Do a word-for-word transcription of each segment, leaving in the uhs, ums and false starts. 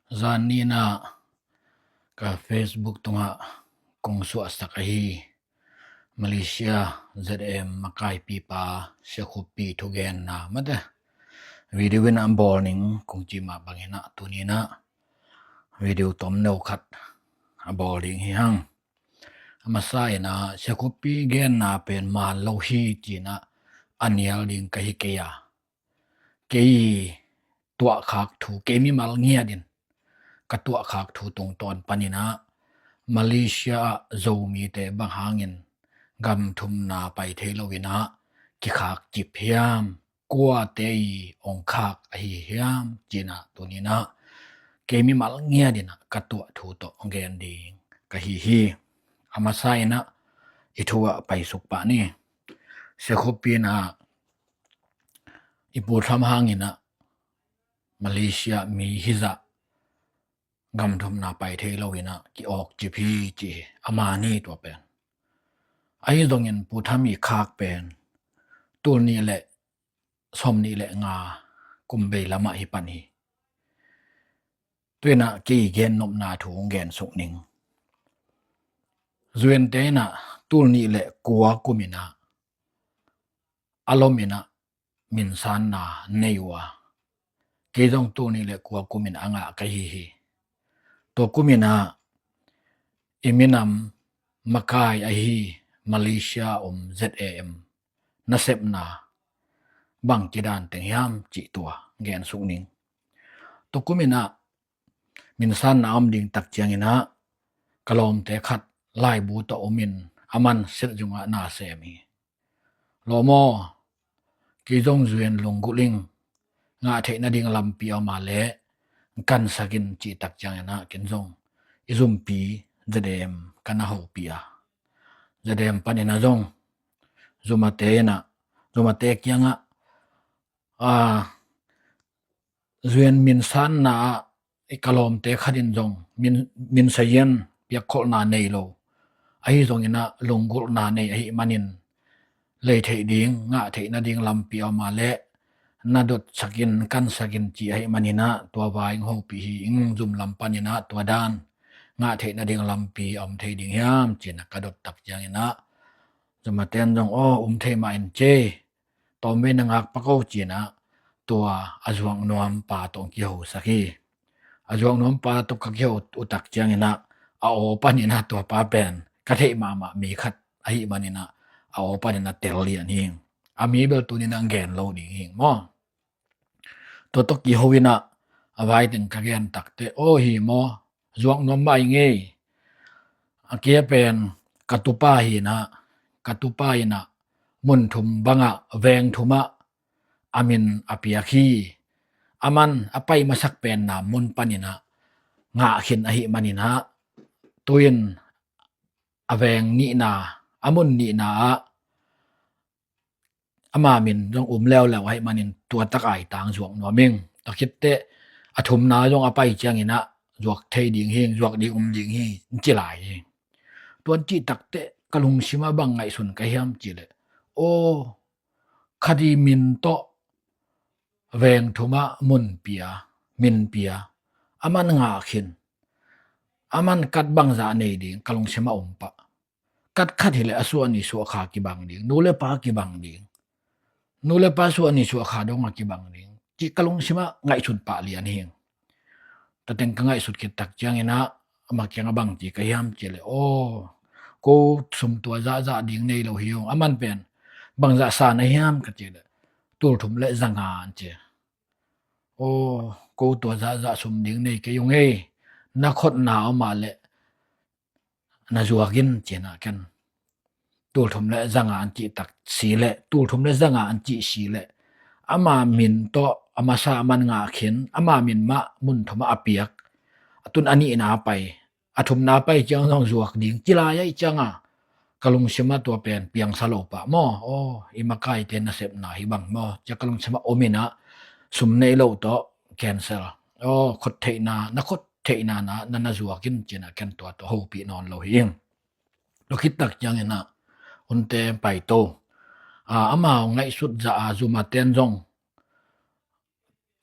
Zan ni-in ah ka Facebook tungah kong suahsak ahi Malaysia Z M makaipipa Sia Khup Pi thugenna mate video in ah bawl ning kong ci mah bangin ah tuni-in ah video tomno khat a bawl ding hi hang. A masa in ah Sia Khup Pi genna pen man lo hi ci-in ah a nial ding ka hi kei a, kei tuahkhak thu, kei mimal ngiatin ka tuahkhak thu tungtawn panin ah Malaysia ah Zomite bang hangin gam thumna pai thei loin ah kikhak cip hiam, kuate i ong khak ahi hiam ci-in ah tuni-in ah kei mimal ngiatin ah ka tuah thu tawh ong gen ding ka hi hi. A masa in ah i thu ah paisuk pah ni. Sia Khup Pi in ah i pu Trump hangin ah Malaysia mi hizah gam thumna pai thei loin ah ki-awk cip hi ci hi. A man hi tua pen. Ahi zongin pu Trump i khak pen tul nih le sawm nih le nga kum bei lamah hi pan hi. Tu-in ah kei gen nopna thu ong gen suk ning. Zuante in ah tul nih le kua kumin ah a lomin ah minsanna nei uh a, kei zong tul nih le kua kumin a ngah ka hi hi. Tua kumin ah i minam makai ahi Malaysia om Z A M nasepna bang kidan teng hiam cih tua gen suk ning. Tua kumin ah minsanna om ding tak ciangin ah ka lawmte khat laibu tawh omin a man silh zungah na sem hi. Lawm aw, kei zong zuin lunggulh ing, ngah theih nading lampi a om a leh kansak in cih tak ciangin ah ken zong i zumpi Z A M ka na hopih a, Z A M panin ah zong zumate in ah, zumate kiangah a, zuin minsanna ah i ka lawmte khat in zong min, min sayin piakkholhna nei lo. Ahi zongin ah lunggulhna nei ahih manin lei theih ding, ngah theih nading lampi a om a leh na dotsak in, kansak in cih ahih manin ah tua vai ong hopih hi ing. Zum lam panin ah tua dan ngah theih nading lampi a om thei ding hiam ci-in ah ka dot tak ciangin ah zumate in zong aw, um thei mah in ci. Tawmvei na ngak pak o ci-in ah tua a zuak nuam pa tawh ong kihosak hi. A zuak nuam pa tawh ka kiho uh tak ciangin ah a aw panin ah tua pa pen ka theih mahmah mi khat ahih manin ah a aw panin ah tel lian hi. A mi bel tuni-in ah gen lo ding hi maw. Tua tawh kiho in ah a vai teng ka gen tak teh, aw hi maw, zuak nuam mah ing ei. A kia pen ka tupa hi-in ah, ka tupa in ah mun thum bangah, veng thumah a min a piak hi. A man a pai masak pen na mun panin ah ngah khin ahih manin ah tu-in a veng nihna, a mun nihna ah ama min zong um leuleu ahih manin tua tak aitang zuak nuam ing. Tua khit teh a thumna zong a pai ciangin ah zuak thei ding hi, zuak ding um ding hi, ci lai hi. Tua cih tak teh ka lungsim ah bang ngaihsun ka hiam cih leh, aw, khat i min tawh veng thumah mun pia, min pia, a man ngah khin, a man kat bangzah nei ding ka lungsim ah um pah. Kat khat hileh a suah ni suah kha kibang ding, nu le pa kibang ding, nu le pa suah ni suah kha dong a kibang ding cih ka lungsim ah ngaihsun pah lian hi. Tua teng ka ngaihsut khit tak ciangin ah ama kiangah bang ci ka hiam cih leh, aw, ko sum tua zahzah ding nei lo hi ung. A man pen bangzah sa na hiam ka cih leh, tul thum le za nga an ci. Aw, ko tua zahzah sum ding nei kei ung ei. Na khotna om a leh na zuak in ci-in ah ken tul thum le za nga an cih tak si leh, tul thum le za nga an cih si leh, ama min tawh a masa a man ngah khin, ama min mah mun thumah a piak, a tun a nihna pai, a thumna pai ciang zong zuak ding ci lai ahih ciangah ka lungsim ah tua pen piangsa lo pah maw. Aw, i makaite nasepna hi bang maw, ci-a ka lungsim ah om in ah sum nei lo tawh cancel. Aw, khot theihna, na khot theihna na, na, na zuak in ci-in ah ken tua tawh hopih nawn lo hi ing. Tua khit tak ciangin ah hunte pai to. A, amau ngaihsut zah a zumate in zong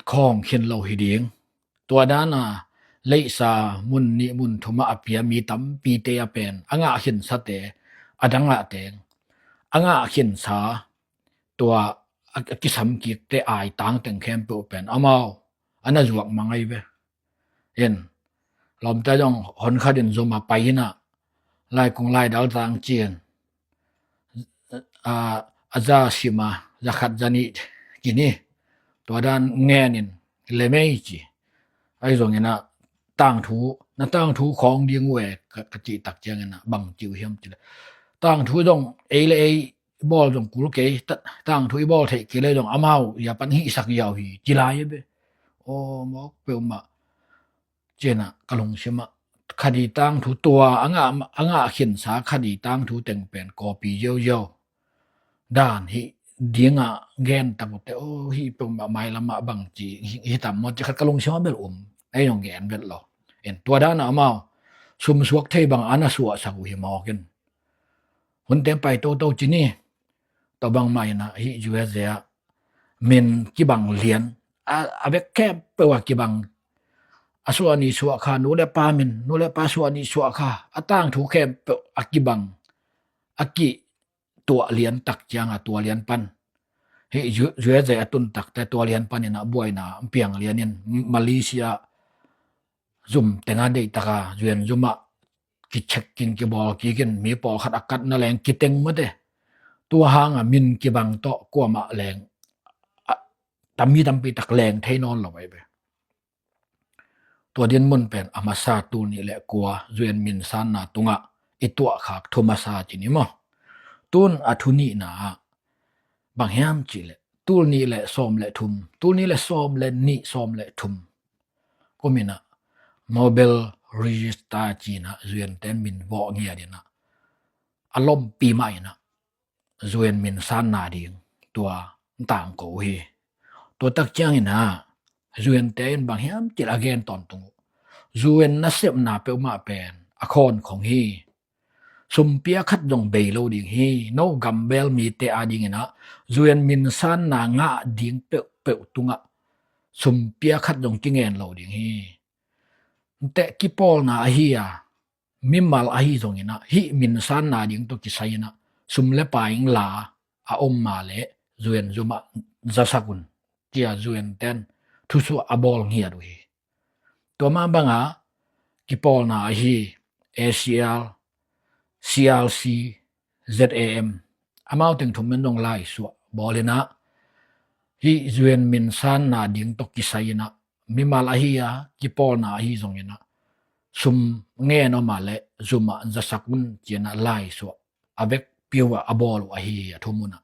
khawng khin lo hi ding. Tua dan a leihsa mun nih mun thum ah a pia mi tampite a pen a ngah khinsate, a dang ah teng a ngah khinsa, tua a, a kisam kikte aitang teng khempeuh pen amau a na zuak mang ahi ve. In, lawmte zong hon khat in zum a pai in ah, laikung laidal tang ci-in, a, a za sim a, za khat za nih kini, tua dan ngen in, lemei ci. Ahi zongin ah, tangthu, na tangthu khawng ding uh e, ka, ka cih tak ciangin ah, bang ci uh hiam cih leh, tangthu zong ei le ei bawl zong kul kei, ta-, tangthu i bawl theih kei le zong amau ia pan hihsak ia uh hi, ci lai e be. Aw, mawk peuhmah. Ci-in ah ka lungsim ah, khat i tangthu tua, a ngah, a ngah khinsa khat i tangthu teng pen kawpi ziauziau dan hih ding a gen tak uh teh, aw, hih peuhmah mailam ah bang ci hi, hi tam maw ci khat ka lungsim ah bel um. Ei zong gen vet lo. In, tua dan ah amau sum suak thei bang a na suahsak uh hi mawk in. Hun teng pai toto ci ni. Tua bangmah in ah hih U S A ah min kibang lian, a, a vek khempeuh a kibang, a suah nih suah kha, nu le pa min, nu le pa suah nih suah kha, a tangthu khempeuh a kibang, a kituah lian tak ciang a, tua lian pan, hih U-, U S A a tun tak teh tua lian pan in ah buaina piang lian in, Malaysia zum teng a deih tak a, U N zum ah kichek kin, kibawl kik in, mi pawlkhat a katna leng kiteng mate. Tua hang a min kibang tawh kuamah leng, a, tam, mi tampi tak leng thei nawn lo ahi ve. Tua dinmun pen a masa, tul nih le kua U N min sanna tungah i tuahkhak thu masa ci ni maw. Tun a thu nihna ah bang hiam cih leh, tul nih le sawm le thum, tul nih le sawm le nih, sawm le thum kum in ah Nobel Register ci-in ah U N ten min vawh ngiat in ah, a lompi mah in ah U N min sanna ding tua tangko uh hi. Tua tak ciangin ah U N te in bang hiam cih leh a gen tawntung uh, U N nasepna peuhmah pen a khawnkhong hi. Sumpia khat zong bei lo ding hi. No gambel mite a dingin ah U N min sanna ngah ding peuhpeuh tungah sumpia khat zong kingen lo ding hi. Teh kipawlna ahi a, mimal ahi zongin ah, hih min sanna ding tawh kisai in ah, sum le pai in la a om mah leh U N zum ah zasak un, ci-a U N ten thusuah a bawl ngiat uh hi. Tua mah bang a kipawlna ahi A C L, C R C, Z A M, amau teng thum in zong laisuah bawl in ah, hih U N min sanna ding tawh kisai in ah, mimal ahi a, kipawlna ahi zongin ah, sum ngen om mah leh zum ah zasak un, ci-in ah laisuah a vekpi uh ah a bawl uh ahi hi, a thu mun ah.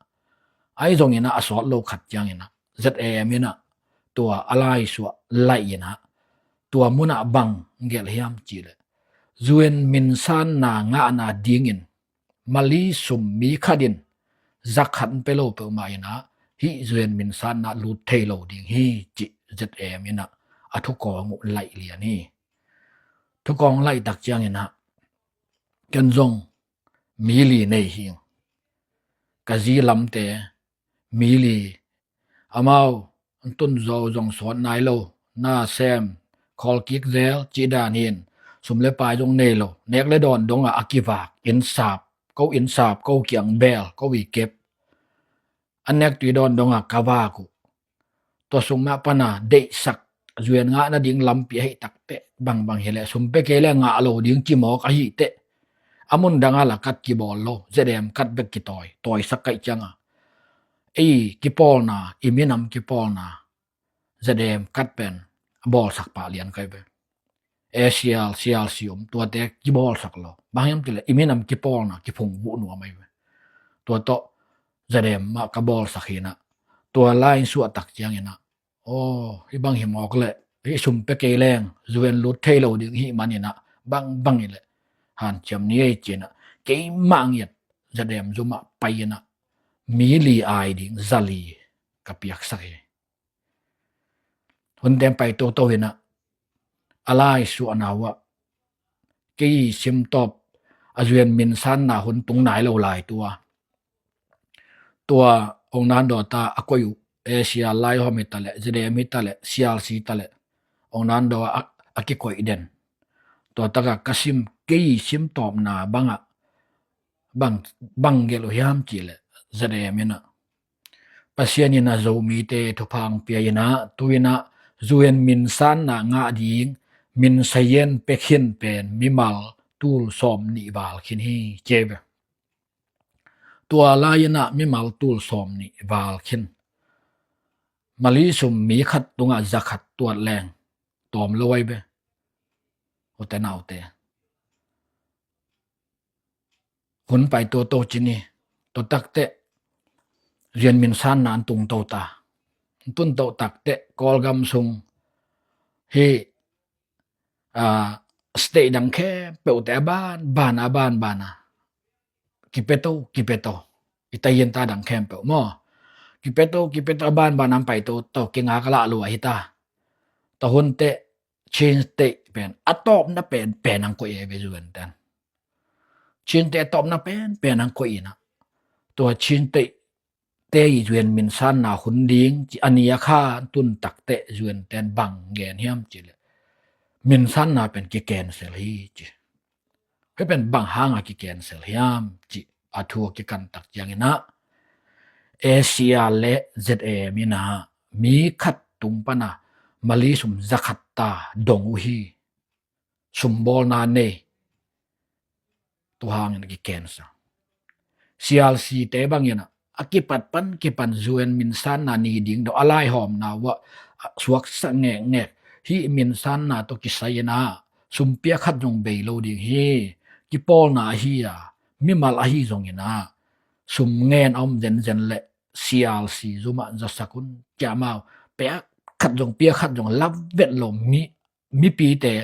Ahi zongin ah a sawt lo khat ciangin ah Z A M in ah tua a laisuah laih in ah, tua mun ah bang gelh hiam cih leh, U N min sanna ngahna dingin Mali sum mi khat in za khat pia lo peuhmah in ah, hih U N min sanna lut thei lo ding hi, cih Z A M in ah a thukawng uh laih lian hi. Thukawng laih tak ciangin ah, ken zong mi li nei hi. Ka zi lamte mi li, amau tun zo zong sawt nai lo, na sem, khawl kik zel cih dan hi-in, sum le pai zong nei lo, nek le dawn dong ah a kivak, inn sap, ko inn sap, ko kiang bel, ko i kep, a nek tui dawn dong ah ka vak uh. Tua sung mah pan a deihsak, U N ngah nading lampi ahih tak teh, bangbang hi leh sum pia kei leh ngah lo ding ci mawk ahih teh, a mun dang ah la kat kibawl lo, Z A M kat bek kitawi, tawisak ka hih ciang a, ei kipawlna, i minam kipawlna Z A M kat pen a bawlsak pah lian ka hi ve. A C L, C R C om, tuate kibawlsak lo. Bang hiam cih leh i minam kipawlna kiphungvuh nuam ahi ve. Tua tawh Z A M mah ka bawlsak hi-in ah, tua lai-in suah tak ciangin ah, aw, hih bang hi mawk leh, hih sum pia kei leng U N lut thei lo ding hih manin ah, bangbang hi leh hanciam ni ei, ci-in ah, keimah ngiat Z A M zum ah pai-in ah, mi li ai ding za li ka piaksak hi. Hun teng pai toto in ah, a laisuahna uh ah, kei sim tawp a U N min sanna hun tung nai lo lai tua, tua Ong Nando ta a koih uh, A C L lai hawm hi ta leh, Z A M hi ta leh, C R C hi ta leh, Ong Nando a, a kikoih den. Tua taka ka sim, kei sim tawpna bangah bang, bang gelh uh hiam cih leh Z A M in ah, Pasian in ah Zomite thupha hong pia in ah, tu in ah U N min sanna ngah ding min sayen pekhin pen mimal tul sawm nih val khin hi, ci ve. Tua lai in ah mimal tul sawm nih val khin. Mali sum mi khat tungah za khat tuat leng tawm lo ai ve. U te nau te, hun pai toto ci ni. Tua takteh U N min sanna an tung to ta. An tung to takteh Kawlgam sung hih, ah, state dang khempeuhte a ban, ban a ban, ban a kipia to, kipia to. I ta yin ta dang khempeuh maw, kipia to, kipia to, a ban, ban a pai to, to kinga ka lah lua hi ta. Tua hun teh Chin State pen a tawpna pen pen ang koih e ve U N ten. Chin State a tawpna pen pen ang koih in ah, tua Chin State te i U N min sanna hun ding ci a ni a kha tun takteh U N ten bang gen hiam cih leh, min sanna pen ki cancel hi ci. Hih pen bang hanga ki cancel hiam cih a thu a kikan tak ciangin ah, A C R le Z A M in ah mi khat tung pan a Mali sum za khat ta dong uh hi. Sum bawlna nei. Tua hangin a ki cancel. C R C te bangin ah a kipat pan kipan U N min sanna ni ding dong a laihawmna uh ah suaksak ngekngek. Hih min sanna tawh kisai in ah sum pia khat zong bei lo ding hi. Kipawlna ahi a, mimal ahi zongin ah sum ngen a om zenzen leh C R C zum ah zasak un, ci a, amau pia khat zong, pia khat zong la vet lo mi, mipite,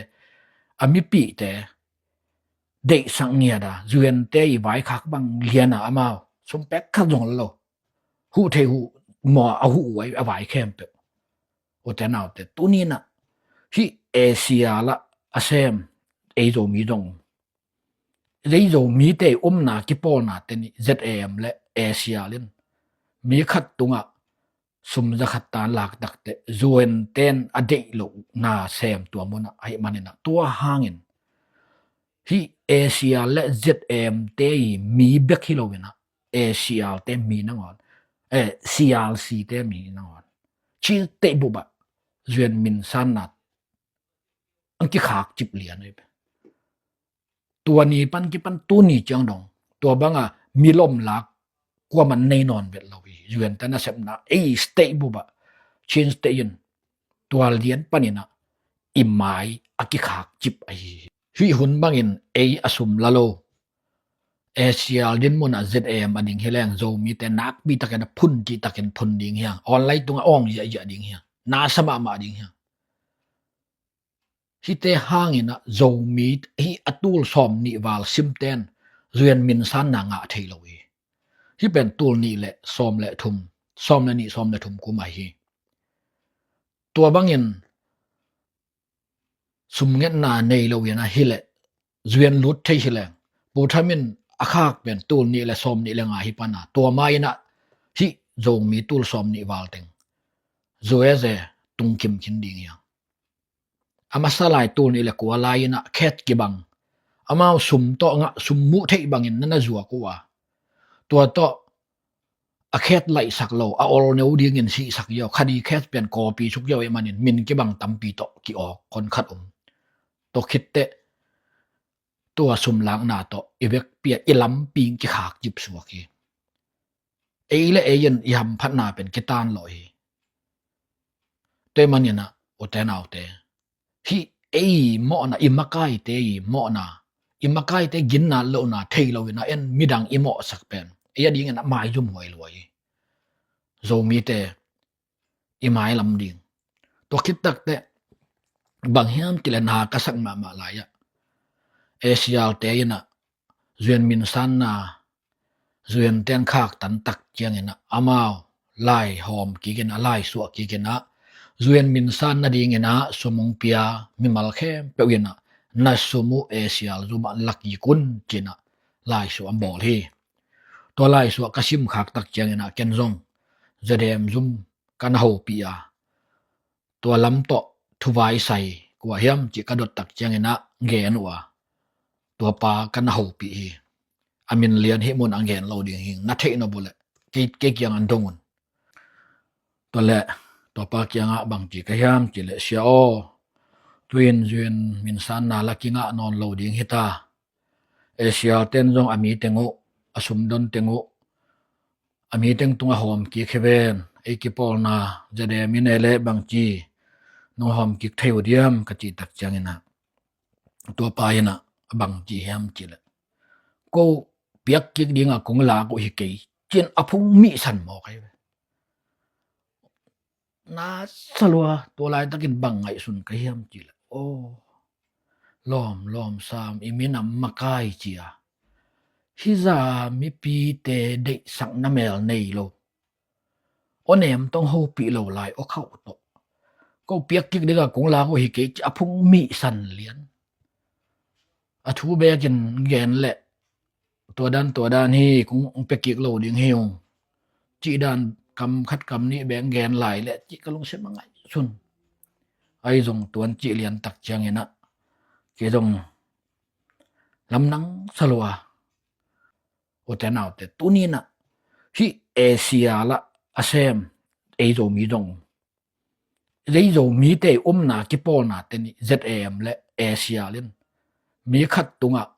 a mipihte deihsak ngiat a, U N te i vaikhak bang lian a, amau sum pek khat zong la lo. Huh thei huh maw a huh uh a vai khempeuh. U te nau te, tuni in ah hih A C R lah a sem ei Zomi zong, ei Zomite umna kipawlna te nih Z A M le A C R in mi khat tungah sum za khat tan lak takteh U N ten a deih lohna sem tua mun ah ahih manin ah, tua hangin hih A C R le Z A M te i mi bek hi lo in ah, A C R te mi nangawn, eh, C R C te mi nangawn, Chin State bup ah U N min sanna ang kikhak cip lian ai. Tua ni pan kipan tuni ciang dong tua banga milom lak kuaman nei nawn vet lo hi. U N te nasepna ei state bup ah, Chin State in tua lian panin ah i mai a kikhak cip ahi hi. Hih hun bangin ei a sum la lo A C R dinmun ah Z A M a ding hi leng Zomite nakpi takin a phun cih takin phun ding hi hang. Online tungah awng ziahziah ding hi hang. Nasa mahmah ding hi hang. Hihte hangin ah Zomi hih a tul sawm nih val simten U N min sanna ngah thei lo hi. Hih pen tul nih le sawm le thum, sawm le nih, sawm le thum kum ahi hi. Tua bangin sum ngetna nei lo in ah hi leh U N lut thei hi leng, Pu Tham in a khak pen tul nih le sawm nih le nga hi pan a, tua ma in ah hih Zomi tul sawm nih val teng U S A tungkim khin ding hi hang. A masa lai tul nih le kua lai in ah khet kibang. Amau sum tawh ngah, sum muh theih bangin na na zuak uh a, tua tawh a khet laihsak lo, a ol neu dingin sihsak ziau, khadi khet pen kawpi suk ziau ahih manin min kibang tampi tawh ki-awk kon khat um. Tua khitteh tua sum lakna tawh i vekpi ah i lampi kikhak cip suak hi. Ei le ei in i hamphatna pen kitan lawh hi. Tua ahih manin ah u te nau te, hih ei mawhna, i makaite i mawhna, i makaite ginna lohna thei lo in ah en midang i mawhsak pen ei a dingin a maizum huai lua hi. Zomite i mailam ding. Tua khit takteh bang hiam cih leh na ka sak mahmah lai ah, A C R te in ah U N min sanna U N ten khaktan tak ciangin ah amau laihawm kik in ah, laisuah kik in ah, U N min sanna dingin ah sum hong pia mimal khempeuh in ah na sum uh A C R zum ah la kik un ci-in ah laisuah a bawl hi. Tua laisuah ka simkhak tak ciangin ah ken zong Z A M zum ka na hopih a, tua lam tawh thuvai sai kua hiam cih ka dot tak ciangin ah gen uh a, tua pa ka na hopih hi. A min lian hih mun a gen lo ding hi, na theih nop uh leh kei, kei kiang an dong un. Tua leh tua pa kiangah bang ci ka hiam cih leh, Sia aw, tu-in zui-in minsanna la kingah nawn lo ding hi ta. Asia ten zong a mi teng uh, a sumdon teng uh, a mi teng tungah hawm kik hi ven, ei kipawlna Z M in ei leh bang ci nong hawm kik thei uh diam ka cih tak ciangin ah, tua pa in ah bang ci hiam cih leh, ko piak kik dingah kong lak uh hi kei, ci-in a phung mihsan mawk hi ve. Na sa lua, tua laitakin bang ngaihsun ka hiam cih leh, aw, lawm, lawm sam, i minam makai cia, hih zah mipite deihsakna mel nei lo, aw nem tawh hopih lo lai, aw khauh tawh, ko piak kik dingah kong lak uh hi kei, ci-a phung mihsan lian. A thu bekin gen leh, tua dan, tua dan hi, kong pia kik lo ding hi ung, cih dan kam khat kam nih bek gen lai leh, cih ka lungsim a ngaihsun. Ahi zong tuan cih lian tak ciangin ah, kei zong lamdang sa lua. U te nau te, tuni-in ah hih Asia lah a sem ei Zomi zong, ei Zomite umna kipawlnate nih Z M le Asia in mi khat tungah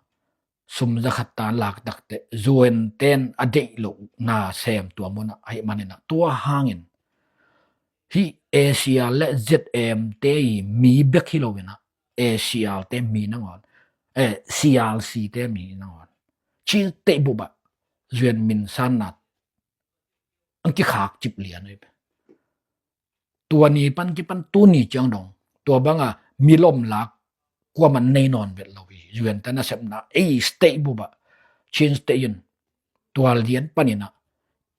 sum za khat tan lak tak teh, U N ten a deih lohna sem tua munah ahih manin ah, tua hangin hih Asia le Z M te i mi bek hi loin ah, Asia te mi nangawn, eh, C R C te mi nangawn, Chin State bup ah U N minsanna ang kikhak cip lian ahi ve. Tua ni pan kipan tuni ciang dong, tua bangah mi lom lak kuaman nei nawn vet lo hi. U N te nasepna, ei state bup ah, Chin State in tua lian panin ah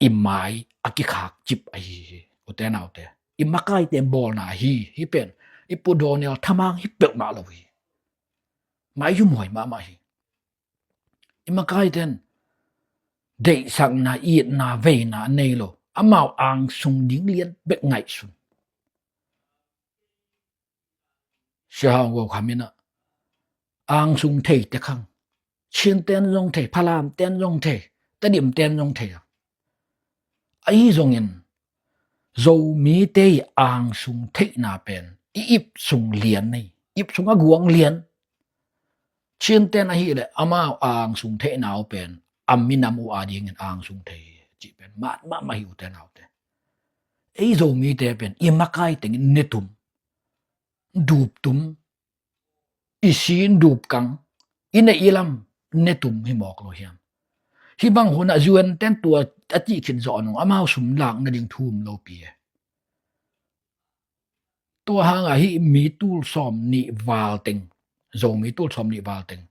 i mai a kikhak cip ahi hi. U te nau te, i makaite bawlna hi, hih pen i Pu Donald Thang Mang hi peuhmah lo hi. Mai yumhuai mahmah hi. I makaite in deihsakna, itna, veina a nei lo, amau angsung ding lian bek ngaihsun. Sia Hau Go Kham in ah, angsung thei te khang, Chin ten zong thei, Falam ten zong thei, Tedim ten zong thei a. Ahi zongin Zomite i angsung theihna pen i ipsung lian nei, ipsung a guang lian. Chin ten ahih leh amau angsung theihna uh pen a minam uh adingin angsung thei hi, cih pen mat mahmah hi, u te nau te. Ei Zomite pen i makai tengin netum, duptum, i sin dupkang, i neih i lam netum hi mawk lo hiam? Hih bang hunah U N ten tua a cih khit zawh nung amau sum lak nading thu um lopi e. Tua hangah hih mi tul sawm nih val teng, Zomi tul sawm nih val teng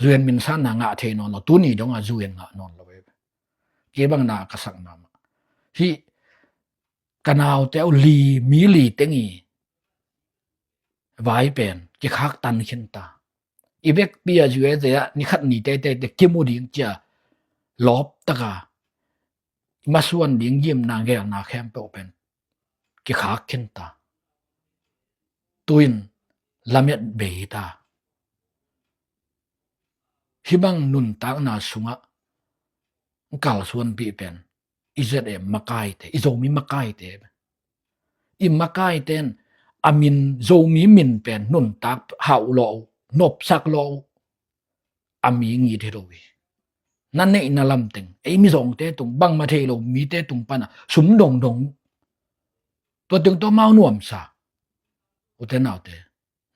U N minsanna ngah thei nawn lo, tuni dongah U N ngah nawn lo e. Kei bang na ka sak mahmah. Hih ka naute uh li, mi li teng i vai pen kikhak tan khin ta. I vekpi a U S A ah ni khat ni teitei te kimu ding cia lawp taka masuan ding gimna gelna khempeuh pen kikhak khin ta. Tu-in lamet bei ta. Hih bang nuntakna sungah kalsuanpih pen i Z M makaite, i Zomi makaite. I makaite in a min, Zomi min pen nuntak hauh lawh uh, nopsak lawh uh, a mi ngit hi lo hi. Na neihna lamteng, ei mizawngte tung, bangmah thei lo mite tung pana sum dongdong, tua teng tawh amau nuamsa, u te nau te,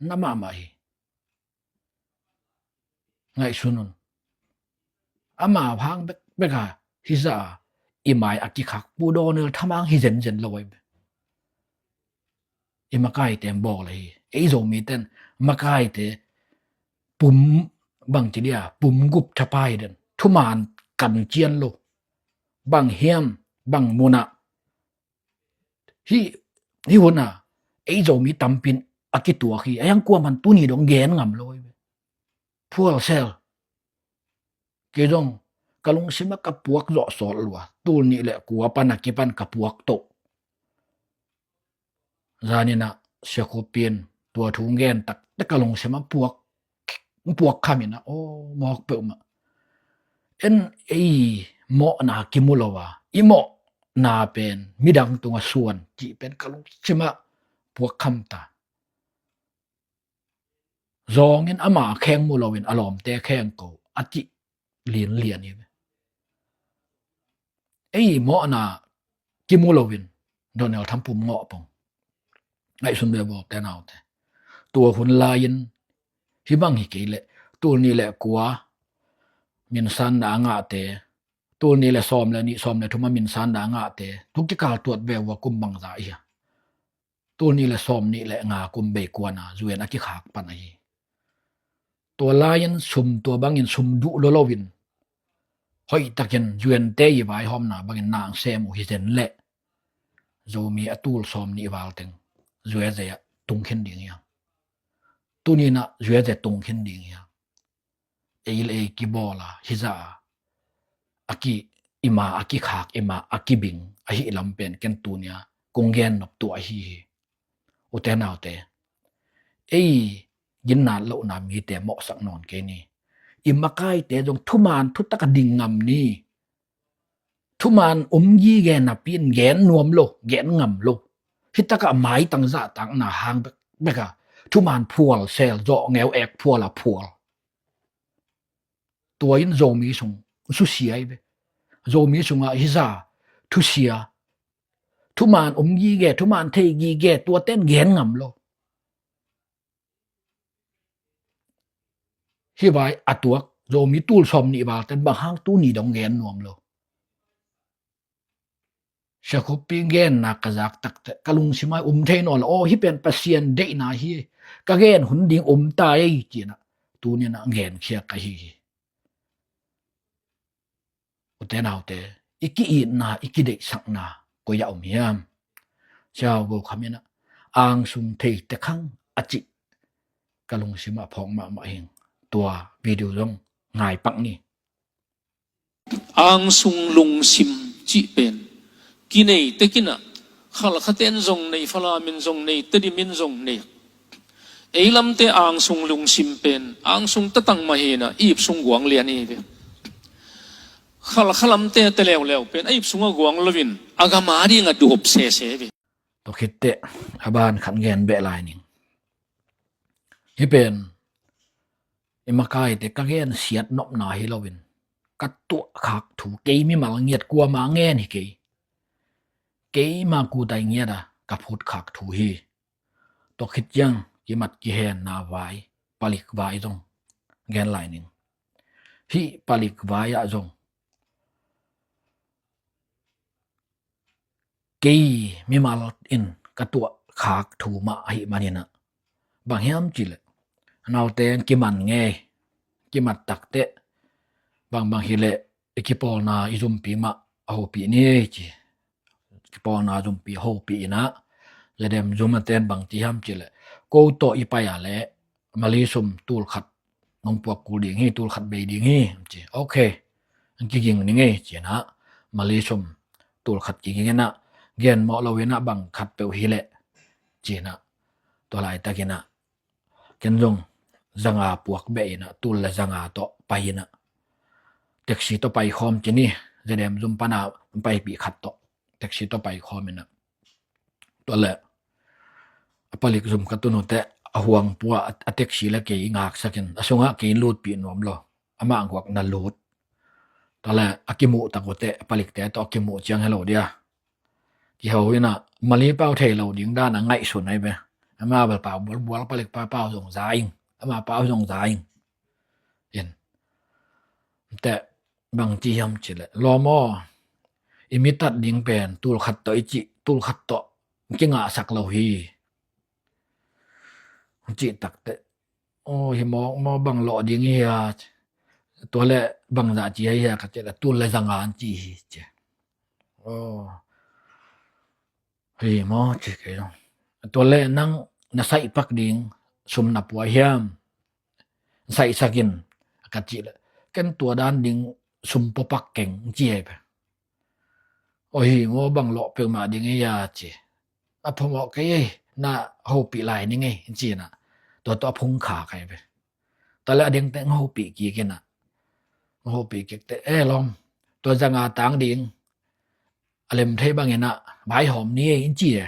na mahmah hi. Ngaihsun un. Amau hang bekbek a hih zah a i mai a kikhak Pu Donald Thang Mang hi zenzen lo ahi ve. I makaite bawl ahi. Ei Zomite in makaite pum, bang ci dia, pum gup thapai den, thuman kan cian lo. Bang hiam, bang munah hih, hih hunah ei Zomi tampi in a kituak hi. A hiang kuaman tuni dong gen ngam lo ahi ve. Phual sel. Kei zong ka lungsimah ka puak zawh sawt lua. Tul nih le kua pan a kipan ka puak toh. Zaninah Sia Khup in tua thu gen taktak a lungsim a puak, puak kham in a, aw, mawk peuhmah. En ei mawhna kimu lo a, i mawhna pen midang tungah suan cih pen ka lungsim ah puak kham ta. Zawngin ama kheng mu loin a lawmte kheng ko a cih linlian hi. Ei mawhna kimu loin Donald Trump pum ngawh pong. Ngaihsun ve, bawlte naute. Tua hun lai-in hih bang hi kei leh, tul nih le kua minsanna a ngahte, tul nih le sawm le nih, sawm le thum a minsanna a ngahte thu kikal tuat ve uh a kum bangzah hi a? Tul nih le sawm nih le nga kum bei kuana U N a kikhak pan ahi. Tua lai-in sum, tua bangin sum duh lua loin hoihtakin U N te i vaihawmna bangin na sem uh hi zen leh, Zomi a tul sawm nih val teng U S A ah tung khin ding hi hang. Tuni-in ah U S A tung khin ding hi hang. Ei le ei kibawl a, hizah a, a ki, i ma a kikhak, i ma a kibing ahih lam pen ken tuni-a kong gen nop tuah ahi hi. Ute naute, ei ginnat lohna mite mawhsak nawn kei ni. I makaite zong thuman thutak a ding ngam ni. Thuman om gige napi-in gen nuam lo, gen ngam lo. Hih takah maitang zahtakna hang bek, bek a thuman phual sel, zawh ngeu ek phual a phual. Tua in Zomi sung susia hi ve. Zomi sungah hizah thusia, thuman om gige, thuman thei gige, tuate'n gen ngam lo. Hih vai a tuak Zomi tul sawm nih val ten bang hang tuni dong gen nuam lo? Sia Khup Pi genna ka zak takteh ka lungsim ah om thei nawn lo. Aw, hih pen Pasian deihna hi, ka gen hun ding om ta ei, ci-in ah tuni-in ah gen khia ka hi hi. Ute naute, i ki-itna, i kideihsakna koi ah om hiam? Sia Go Kham in ah, angsung thei tek hang a cih ka lungsim ah phawk mahmah hi ing. Tua video zong ngai pak ni. Angsung lungsim cih pen kinei tek in ah, Khalkha ten zong nei, Falam in zong nei, Tedim in zong nei. Ei lamte angsung lungsim pen angsung tatang mah hi-in ah, i ip sung guang lian hi ve. Khalkha lamte te leuleu pen a ip sungah guang loin a gam a dingah duhop sese ve. Tua khitteh a ban khat gen beh lai ning. Hih pen i makaite ka gensiat nopna hi loin ka tuahkhak thu, kei mimal ngiat kuamah ngen hi kei. Keima kutai ngiat a ka phutkhak thu hi. Tua khit ciang kimat kihenna vai, palik vai zong gen lai ning. Hih palik vai ah zong kei mimal in ka tuahkhak thu mah ahih manin ah, bang hiam cih leh, naute kiman ngei, kimat takteh bangbang hi leh i kipawlna i zumpi mah a hopih ni ei ci. Kipawlna zumpi hopih in ah, Zedem zum a ten bang ci hiam cih leh, ko tawh i pai a leh Mali sum tul khat nong puak kul ding hi, tul khat bei ding hi, ci. Ok, kiging ning ei, ci-in ah Mali sum tul khat kiging in ah, gen mawh loin ah bang khat peuh hi leh, ci-in ah tua laitakin ah ken zong zanga puak beh in ah, tul le zanga tawh pai in ah, taxi tawh pai khawm ci ni, Zedem zum pan a paipih khat tawh taxi tawh pai khawm in ah, tua leh a palik zum ka tun uh teh a huang pua a, a taxi le kei i ngaksak in a sungah kei in lutpih nuam lo, amah guak na lut. Tua leh a kimuh tak uh teh a palikte tawh a kimuh ciang hello dia kiho in ah, Mali pau thei lo ding dan a ngaihsun ahi ve. Ama bel pau bualbual, palik pa pau zong za ing, ama pau zong za ing. In teh bang ci hiam cih leh, lawm aw, i mi tat ding pen tul khat tawh i cih, tul khat tawh kingahsak lo hi, cih takteh, aw, hi mawk maw, bang lawh ding hi hia? Tua leh bangzah ci hi hia ka cih leh, tul le zanga an ci hi, ci. Aw, hi maw, ci kei zong. Tua leh nang na saihpak ding sum na pua hiam? Saihsak in, ka cih leh, ken tua dan ding sum puapak keng, ci hi ve. Aw, hi maw, bang lawh peuhmah ding hi hia, ci. A phamawh kei ei, na hopih lai ni ngei, in ci inah. Tua tawh a phung kha kai ve. Tua le a dengte hopih kik inah. Hopih kik te, e lawm, tua zanga tang ding a lem thei bang inah, vai hawm ni ei, in ci e.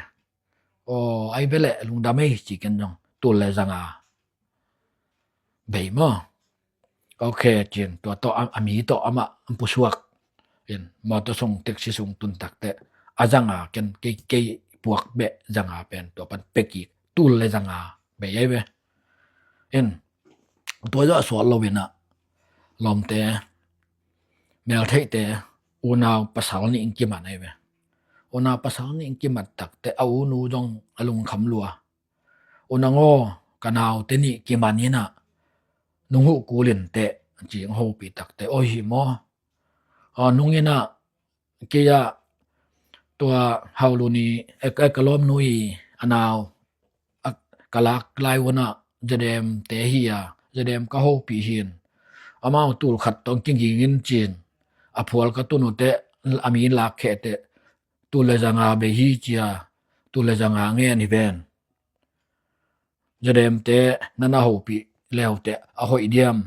Aw, ai ve leh lungdam ei, ci ken zong. Tul le zanga bei maw? Ok, cin tua tawh a, a mi tawh amah an pusuak in, mawtaw sung, taxi sung tun takteh, a zanga ken kei, kei puak beh zanga pen tua pan pia kik, tul le zanga bei ai ve. In, tua zawh sual lo inah, lawmte, meltheihte, unau pasal nih in kiman ai ve. Unau pasal nih in kiman takteh, a unu zong a lungkham lua. U nang aw, ka naute nih kiman inah, nung huh kul inteh, ci hong hopih takteh, aw hi maw? Aw, nung inah, kei ah, tua Haulu ni, e, e, ka lawmnu i a nau, a, ka lak lai unah, Zedemte hi a, Zedem ka hopih hin. Amau tul khat tawh kiging in cin. A phual ka tun uhteh, a mi lak kheh teh, tul le zanga bei hi cia, tul le zanga ngen hi ven. Zedemte na na hopih leuteh a hoih diam,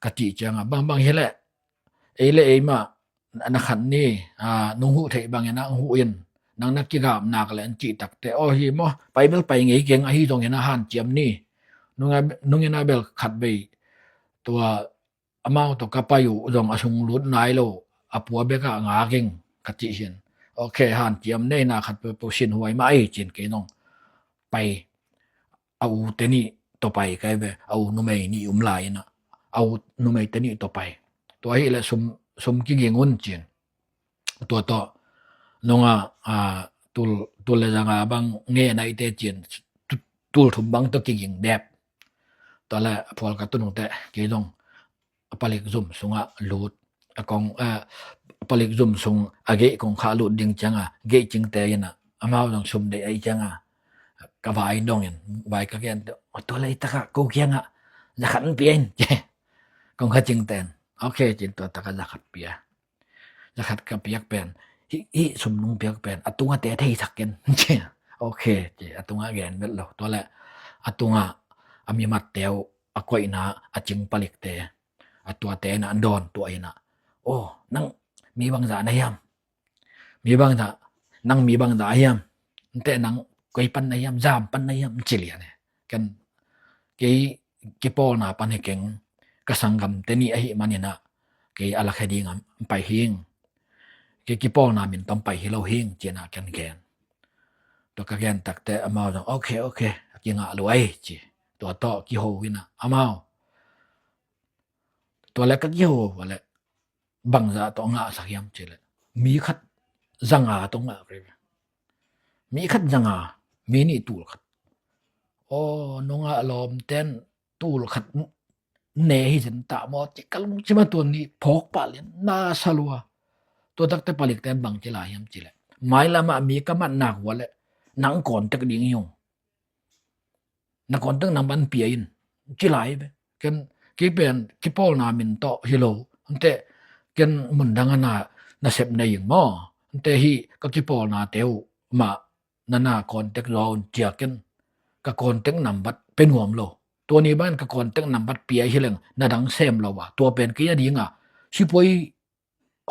ka cih ciangah, bangbang hi leh, ei le ei mah, na khat ni, a, nung huh theih bangin ah huh in, nang na kigap nak le, an cih takteh, aw hi maw, pai bel pai ngei keng, ahi zongin ah hanciam ni. Nung a, nung inah bel khat vei, tua amau tawh ka pai uh zong a sung lut nai lo, a pua bekah ngak ing, ka cih hin. Ok, hanciam nei, na khat peuhpeuh sinhuai mah ei, cin kei zong pai, a ute nih tawh pai kai ve, a u numei nih um lai inah, a u numeite nih tawh pai. Tua hi leh sum, sum kiging un cin. Tua tawh nungah, a, tul, tul le zanga bang ngen ai teh cin, tu-, tul thum bang tawh kiging dep. Tua le a phual ka tun uhteh, kei zong a palik zum sungah lut. A kong, a, a palik zum sung a gate kong khah lut ding ciangah, gate cingte inah, amau zong sum deih ai ciangah, ka vai dongin, vai ka gen, aw, tua lei takah ko kiangah za khat an pia in, ci. Kong khah cingte in, ok, cin tua takah za khat pia. Za khat ka piak pen, hih, hih sum nong piak pen a tungah te thei sak ken, ci. Ok, ci, a tungah gen vet lo. Tua le a tungah a mi matte uh, a koihna a cing palikte, a tuate inah an dawn tuah inah, aw, nang mi bangzah na hiam? Mi bangzah, nang mi bangzah hiam? Inteh nang koi pan na hiam, zam pan na hiam, ci lian e. Ken, kei kipawlna pan hi keng, ka sanggamte nih ahih man inah, kei a lakhia dingah pai hing. Kei kipawlna min tawh pai hi lo hing, ci inah ken gen. Tua ka gen takteh amau zong, ok, ok, a kingah lo ai, ci. Tua tawh kiho inah, amau. Tua le ka kiho, tua le bangzah tawh ngahsak hiam ci leh, mi khat zanga tawh ngah kei ve. Mi khat zanga, mi nih tul khat. Aw, nungah lawmten tul khat ne hi zen ta maw, ci ka lungsim ah tua ni phawk pah lian, na sa lua. Tua takteh palikten bang ci lai hiam ci leh, mailamah mi ka mat nak uh leh nang contact ding hi ung. Na contact number an pia in, ci lai ve. Ken, kei pen kipawlna min tawh hi lo. Inteh, ken mundang ah na, nasep nei ing maw? Inteh, hih ka kipawlnate uh mah na na contact zaw un, ci a ken ka contact number pia nuam lo. Tua ni bangin ka contact number pia hi leng na dang sem lo a, tua pen kei a dingah sipuai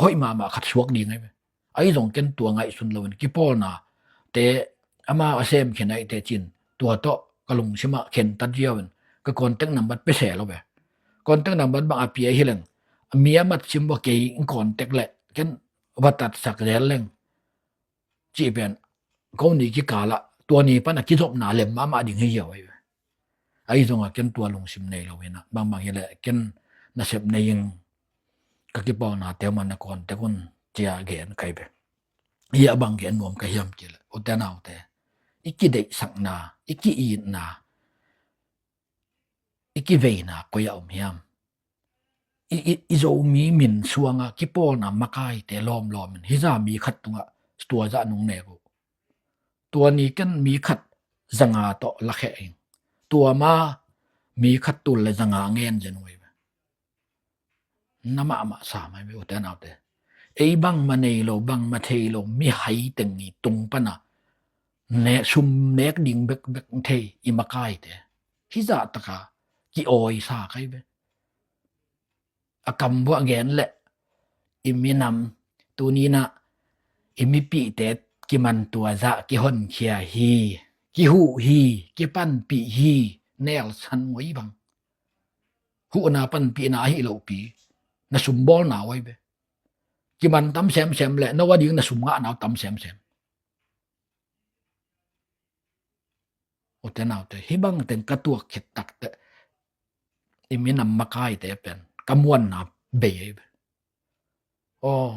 hoih mahmah khat suak ding ahi ve. Ahi zong ken tua ngaihsun loin kipawlnate amau a sem khin ahih teh cin, tua tawh ka lungsim ah khentat ziau in ka contact number pia se lo ve. Contact number bang a pia hi leng, mi a mat sim vua, kei in contact leh ken va tatsak zel leng, cih pen ko ni kikalah tua ni pan a kizopna lem mahmah ding hi ziau ahi ve. Ahi zongah ken tua lungsim nei lo inah, bangbang hi leh ken nasep nei ing, ka kipawlnate uh mah na contact un, ci a gen kai ve. Hih a bang gen nuam ka hiam ci leh, ute naute, i kideihsakna, i ki-itna, i kiveina koi ah om hiam? I, i, i Zomi min suangah kipawlna makaite lawmlawm in hih zah mi khat tungah tua zah nong nek uh, tua ni ken mi khat zanga tawh lakhia ing, tua ma mi khat tul le zanga ngen zen uh ahi ve. Na mahmah sa mai ve, ute naute. Ei bangmah nei lo, bangmah thei lo, mihai teng i tung pan a ne, sum nek ding bekbek thei i makaite. Hih zah taka ki-awisa kai ve. A kam buah gen leh i minam tuninah i mipihte kiman tua zah kihonkhia hi, kihuh hi, kipanpih hi, nelsan ngoi bang. Huhna panpihna ahi lohpi na sum bawlna uai ve. Kiman tam semsem leh no a ding na sum ngahna uh tam semsem. Ute naute, hih bang teng ka tuak khit takteh i minam makaite pen ka muanna bei ei ve. Aw,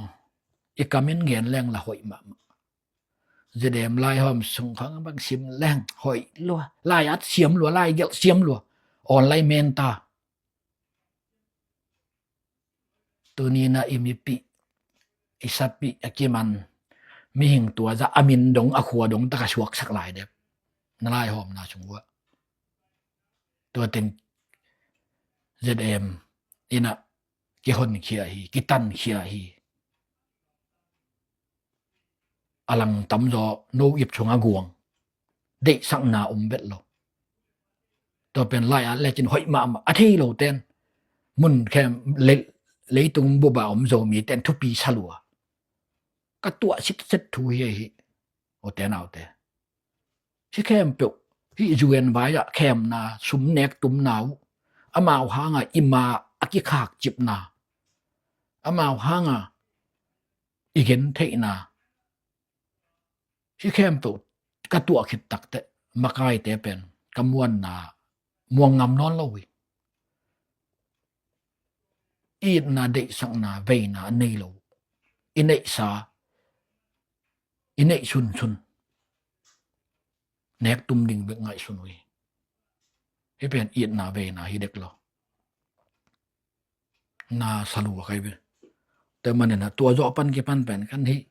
i kamin gen leng la hoih mahmah. Zedem laihawm sung khang bang sim leng hoih lua. Lai at siam lua, lai gelh siam lua. Online menta. Tuninah i mipih, i sapih a kiman mihing tua zah a min dong, a khua dong taka suaksak lai dep. Na laihawmna sung uah tua teng Zedem inah kihonkhia hi, kitankhia hi. A lang tamzaw no ip sungah guang. Deihsakna om vet lo. Tua pen lai-at lecin hoih mahmah a thei lo ten mun khem le-, leitung bupa om Zomi ten thupi sa lua. Ka tuah sitset thu hi ahi. Ute naute, hih khempeuh, hih U N vai-ah khemna, sum nek tumna uh, amau hanga i ma a kikhakcipna, amau hanga i gentheihna, hih khempeuh ka tuah khit takteh makaite pen ka muanna muang ngam nawn lo hi. Itna, deihsakna, veina a nei lo. I neihsa, i neih sunsun nek tum ding bek ngaihsun uh hi. Hih pen itna veina hi dek lo. Na sa lua kai ve. Tua manin a tua zawh pan kipan pen kan hih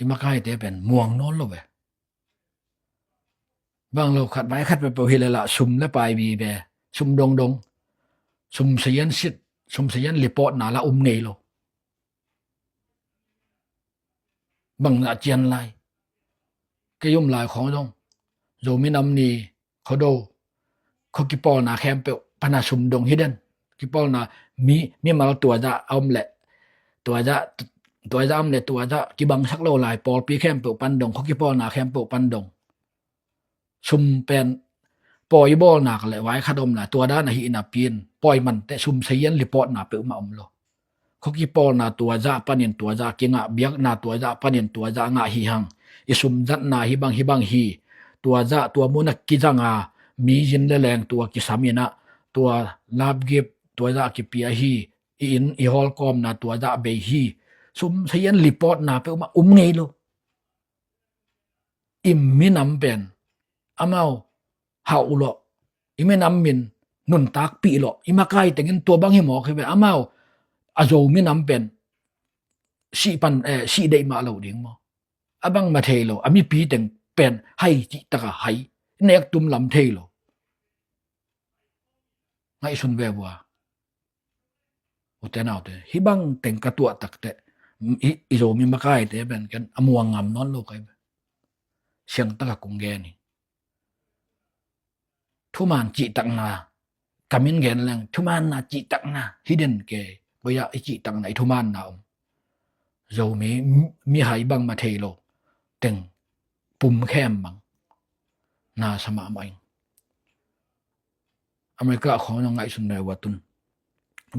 i makaite pen muang nawn lo ve. Bang lo khat vai khat peuhpeuh hi leh lah sum le pai vive, sum dongdong, sum sayan sit, sum sayan lipawtna lah um ngei lo. Bang ngah cian lai. Kei um lai khawng zong Zomi Nam Ni, Khuado, khua kipawlna khempeuh pana sum dong hi den. Kipawlna mi, mimal tua zah a om leh, tua zah, tua zah a om leh tua zah kibangsak lo lai pawlpi khempeuh pan dong, khua kipawlna khempeuh pan dong. Sum pen pawi bawlnak le vai khat om lai, tua dan ahi napi-in pawi manteh sum sayan lipawtna peuhmah om lo. Khua kipawlna tua zah panin tua zah kingah, biakna tua zah panin tua zah ngah hi hang. I sum zatna hi bang hi bang hi. Tua zah tua munah kizanga, mi zin le leng tua kisam inah, tua lapgip tua zah kipia hi. I inn i hawlkawmna tua zah bei hi. Sum sayan lipawtna peuhmah um ngei lo. I minam pen amau hauh lawh, i minam min nuntakpih lawh, i makai tengin tua bang hi mawk hi ve. Amau a Zo minam pen sih pan, eh, sih deih mah lo ding maw? A bangmah thei lo, a mipi teng pen hai cih taka hai, nek tum lam thei lo. Ngaihsun ve vua. Ute naute, hih bang teng ka tuah takteh i, i Zomi makaite pen ken a muang ngam nawn lo kai ve. Siang taka kong gen hi. Thuman cihtakna, ka min gen leng thumanna cihtakna hi den kei. Koi-ah i cihtakna, i thumanna om? Zomi mi, mihai bangmah thei lo teng pum khem bang na sa mahmah ing. America khawng zong ngaihsun ve vua tun.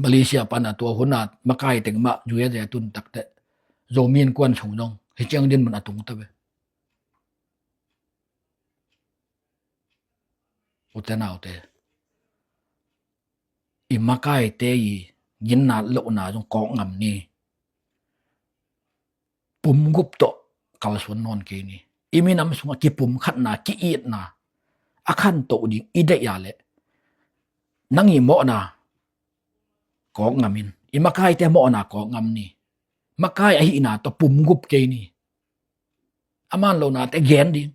Malaysia pana tua huna makai teng mah U S A tun takteh Zomi innkuan sung zong hi ciang dinmun a tung ta ve. Ute naute, i makaite i ginna lohna zong kawk ngam ni. Pum gup tawh kalsuan nawn kei ni. I minam sungah kipumkhatna, ki-itna a khantoh ding i deih a leh nang i mawhna kawk ngam in, i makaite mawhna kawk ngam ni. Makai ahihna tawh pum gup kei ni. A man lonate gen ding.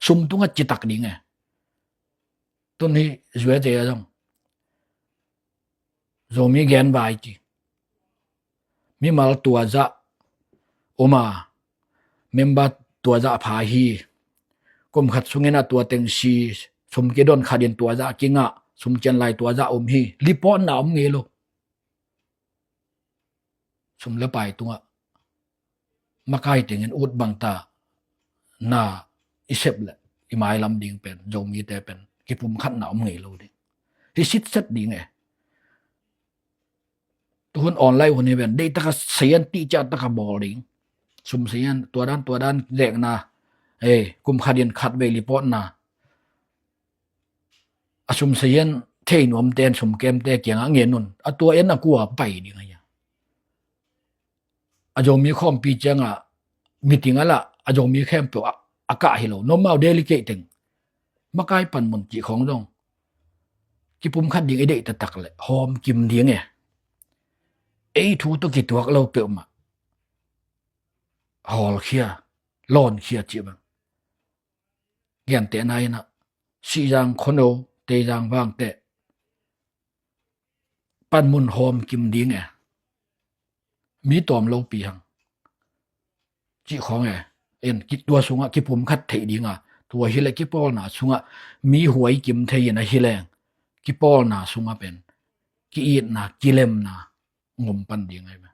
Sum tungah citak ding e. Tun hi U S A a zong Zomi gen vai ci. Mimal tua zah om a, member tua zah pha hi. Kum khat sungin ah tua teng si, sum kidon khat in tua zah kingah, sum cian lai tua zah om hi. Report na om ngei lo. Sum le pai tungah makai tengin ut bangta na i sep le i mailam ding pen, Zomite pen kipum khat na om ngei lo ding. Hi sitset ding e. Tuhun online hun hi ven, deih taka sayan tihcia taka bawl ding. Sum sayan, tua dan, tua dan, zekna. Ei, kum khat in khat vei report na. A sum sayan thei nuamte, sum kemte kiangah ngen un. A tua en a kua pai ding a hia. A Zomi khawmpi ciangah meeting a lah, a Zomi khempeuh a, a kah hi lo. Nomau delegate teng. Makai panmun cih khawng zong kipum khat ding i deih taktak le hawm kim ding e. Ei thu tawh kituak lo peuhmah hawlkhia, lawnkhia cih bang. Gentehna in ah Sihzang Khono, Teizang Vangteh panmun hawm kim ding e. Mi tawm lopi hang cih khawng e. En, ki, tua sungah kipum khat theih ding a, tua hi le kipawlna sungah mi huai kim thei in ahi leng, kipawlna sungah pen ki-itna, kilemna ngom pan ding ahi ve.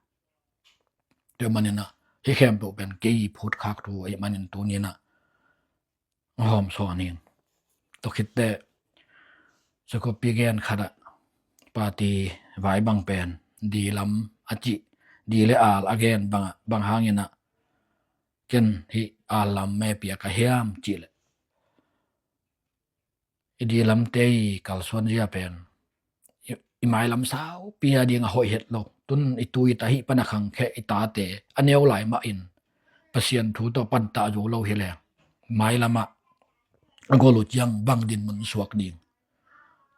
Tua manin ah hi khempeuh pen kei phutkhak thu ahi manin tuni in ah hawm sawn ing. Tua khitteh, Jacob pi gen khat ah, party vai bang pen di lam a cih, di le al a gen bang, bang hangin ah ken hih al lam me pia ka hiam cih leh, i di lamte i kalsuan zia pen i, i mailam saupi a ding a hoih het lo. Tun i tu i ta hih pan a khangkhia i tate a neu lai mah in Pasian thu tawh pantah zo lo hi leng, mailam ah a gol uh ciang bang dinmun suak ding.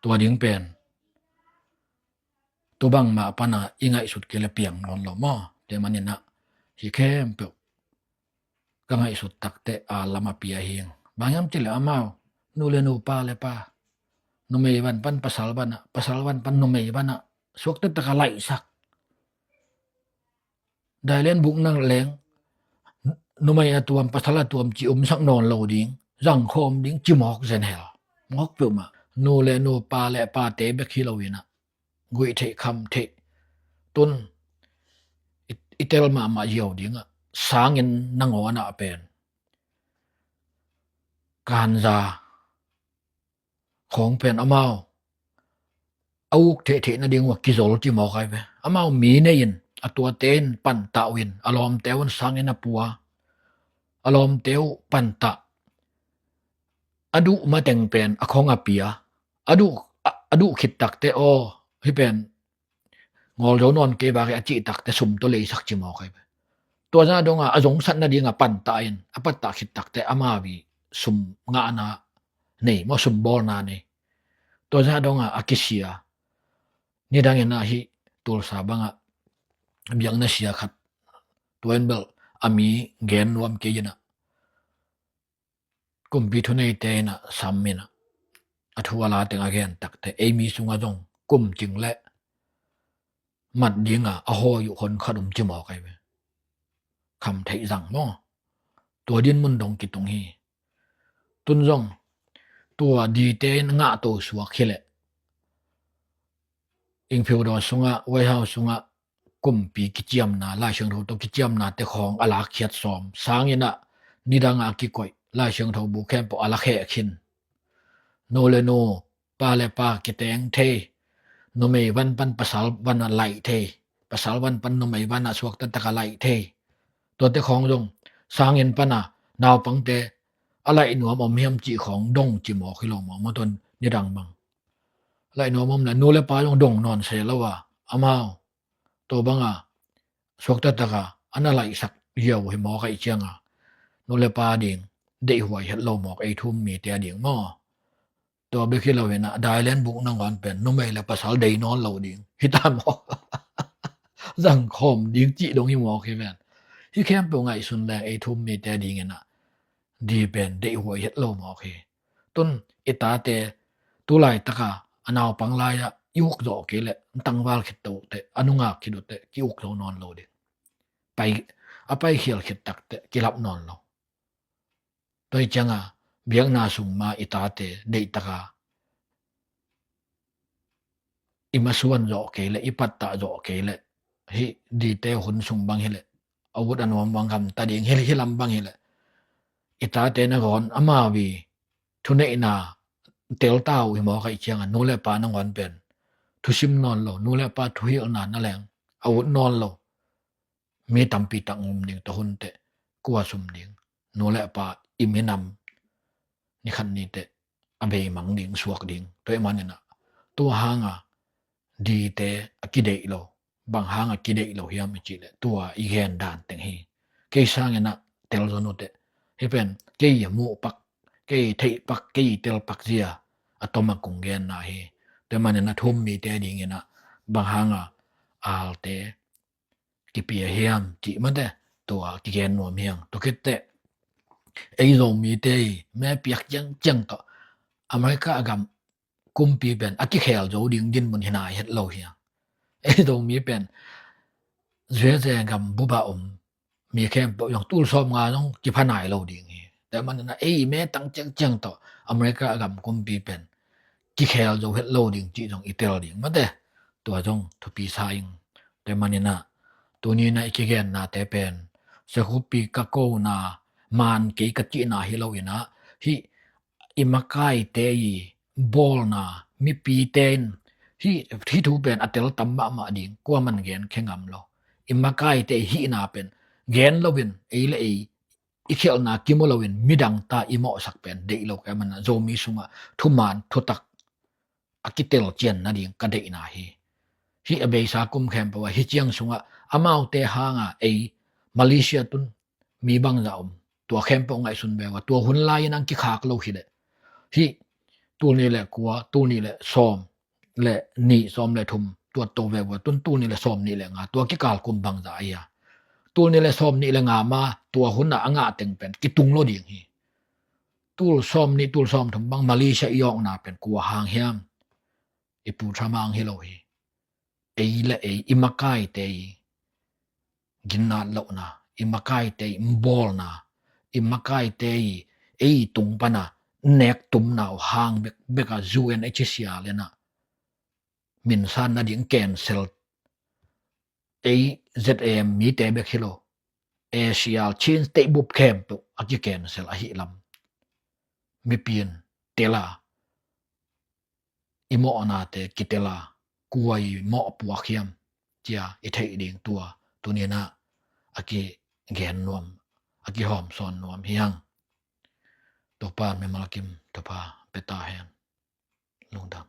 Tua ding pen tu bangmah pan a i ngaihsut kei le piang nawn lo maw. Tua manin ah hi khempeuh ka ngaihsut takteh al lam a pia hi ing. Bang hiam cih leh amau, nu le nu, pa le pa, numei van pan pasal van ah, pasal van pan numei van ah suakta taka laihsak. Dailen buk nang leng, numei a tuam, pasal a tuam ci umsak nawn lo ding, zangkhawm ding ci mawk zenhel. Mawk peuhmah, nu le nu, pa le pate bek hi lo in ah, guih theih, kham theih. Tun i, i tel mahmah ziau ding ah, sangin nangawn ah pen kanja khawng pen amau a uk theihtheih nading uh a kizol ci mawk ahi ve. Amau mi nei in, a tuate in pantah uh in, a lawmte un sangin a pua, a lawmte uh pantah, a duh mateng pen a khong a pia, a duh, a, a duh khit takteh aw, hih pen ngawl zo nawn kei vak hi a cih takteh sum tawh leisak ci mawk ahi ve. Tua zah dongah a zongsat nading a pantah in, a pantah khit takteh amau i sum ngahna nei maw, sum bawlna nei. Tua zah dongah a kisia. Nidang in ah hih Tulsa bangah biakna sia khat, tua in bel a mi gen nuam kei in ah, kumpi thuneite in ah sam in ah, a thu a la teng a gen takteh ei mi sungah zong kum cing le mat ding a a hawi uh hon khat um ci mawk ahi ve. Kham theih zang maw. Tua dinmun dong kitung hi. Tun zong tua dite in ngahto suak hi leh, Inphiudaw sungah, White House sungah kumpi kiciamna, Lai Siangtho tawh kiciamnate khawng a lakkhiat sawm. Sangin ah nidang a kikoih Lai Siangtho bu khempeuh a lakheh khin. Nu le nu, pa le pa kiteng thei, numei van pan pasal van a laih thei, pasal van pan numei van a suakta taka laih thei. Tuate khawng zong sangin pan a naupangte a laih nuam om hiam cih khawng dong ci mawk hi lo maw, maw tun nidang bang. Laih nuam om le nu le pa zong dong nawn se lo a, amau tua banga suakta taka a na laihsak ziau hi mawk ahih cianga nu le pa ding deihhuai het lo mawk, ei thu um mite a ding maw. Tua bek hi lo hi in ah, dailen buk nangawn pen numei le pasal dei nawn lo ding hi ta maw. Zangkhawm ding cih dong hi mawk hi ven. Hih khempeuh ngaihsun leng ei thu um mite a ding in ah di pen deihhuai het lo mawk hi. Tun i tate tu laitaka a naupang lai-ah i uk zawh kei leh, tangval khit tawh teh, a nungak khit uh teh ki uk zo nawn lo ding. Pai, a paikhial khit tak teh kilap nawn lo. Tua hi cianga biakna sung ma i tate deihtaka i masuan zawh kei leh, i pattah zawh kei leh, hih dite hun sung bang hileh, a ut a nuam bang gamta ding hi, hih lam bang hileh, i tate nangawn amau i thuneihna telta uh hi mawk ahih cianga nu le pa nangawn pen thusim nawn lo, nu le pa thuhilhna na leng a ut nawn lo. Mi tampi tak ngum ding, tua hun teh kua sum ding, nu le pa i minam nikhat ni teh a beimang ding, suak ding. Tua ahih maninah tua hanga dite a kideih lo, bang hanga kideih lo hiam i cih leh tua i gen dan teng hi. Kei sanginah telzaw nuteh hih pen kei a muh pak, kei theih pak, kei tel pak zia a tom a kong genna hi. Tua ahih maninah thu-um mite dinginah bang hanga alte kipia hiam cih mate tua kigen nuam hi hang. Tua khit teh ei Zomite i me piak ciangciang tawh America a gam kumpi pen a kikhel zo ding dinmun hi nai het lo hi hang. Ei Zomi pen U S A gam bup a om mi khempeuh zong tul sawmnga zong kipha nai lo ding hi. Tua ahih maninah ei me tang ciangciang tawh America a gam kumpi pen kikhel zo het lo ding cih zong i tel ding mate. Tua zong thupi sa ing. Tua ahih maninah tuninah i kigennate pen sakhupi ka kona, maan kei ka cihna hi loinah, hih i makaite i bawlna, mipite in hih, hih thu pen a tel tam mahmah ding, kuaman genkhia ngam lo. I makaite i hihna pen gen loin ei le ei i khialhna kimu loin midangta i mawhsak pen deih lo ka hih maninah Zomi sungah thumaan thutak a kitel cian nading ka deihna hi. Hih a beisa kum khempeuh ah hih ciang sungah amaute hanga ei Malaysia tun mi bangzah om, tua khempeuh ngaihsun ve ua, tua hun lai-in ang kikhak lo hileh hih tul nih le kua, tul nih le sawm le nih, sawm le thum tuat to ve ua, tun tul nih le sawm nih le nga, tua kikal kum bangzah ahi a, tul nih le sawm nih le nga ma tua hunah a ngah teng pen kitung lo ding hi. Tul sawm nih, tul sawm thum bang Malaysia i awkna pen kua hang hiam? I Pu Trump hang hi lo hi. Ei le ei, i makaite i ginnat lohna, i makaite i bawlna, i makaite i ei tung pana nek tumna uh hang bek, bek a U N H C R lenah minsan nading cancel, ei Z A M mite bek hi lo, A C R Chin State bup khempeuh a ki cancel ahih lam mipi in tel a, i mawhnate kitel a, kua i mawh puak hiam cia i theih ding tua tuninah a kigen nuam, a kihawmsawn nuam hi hang. Topa mimal kim thupha pia ta hen. Lungdam.